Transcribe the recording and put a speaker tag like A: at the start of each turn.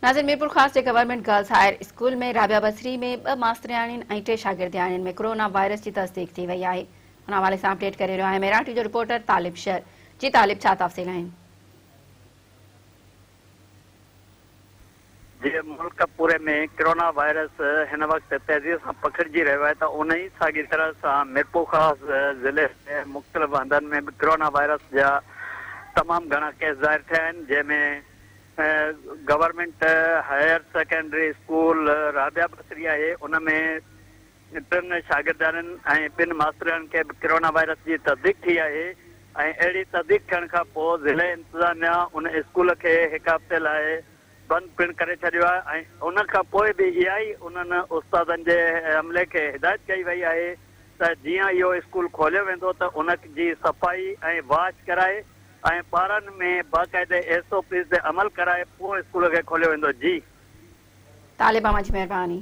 A: ناظر ميرپورخاص جي government girls higher school ۾ Rabia Basri ۾ ٻه ماسترياڻين ۽ ٽي شاگردياڻين ۾ ڪرونا وائرس جي تصديق ٿي وئي آهي ان حوالي سان اپڊيٽ ڪري رهيو آهي ميراٺي جو رپورٽر طالب شر جي طالب ڇا تفصيل آهن.
B: جي ملڪ پوري ۾ ڪرونا وائرس هن وقت تيزي سان پکڙجي رهيو آهي ته ان ئي ساڳي طرح سان ميرپورخاص ضلعي جي مختلف هنڌن ۾ به ڪرونا وائرس جا تمام گهڻا ڪيس ظاهر ٿيا آهن جنهن ۾ government higher secondary school Rabia Basri آهي ان ۾ ٽن شاگردياڻين ۽ ٻن ماسترياڻين کي به ڪرونا وائرس جي تصديق ٿي آهي ۽ اهڙي تصديق ٿيڻ کان پوء ضلعي انتظاميا ان اسڪول کي هڪ هفتي لاء بند پڻ ڪري ڇڏيو آهي ۽ ان کان پوء به اها ئي انهن استادن جي عملي کي هدايت ڪئي وئي آهي ته جيئن اهو اسڪول کوليو ويندو ته ان جي صفائي ۽ واش ڪرائي ۽ ٻارن ۾ باقاعدي ايس او پيز تي عمل ڪرائي پوء اسڪول کي کوليو ويندو جي.
A: طالب اوهان جي مهرباني.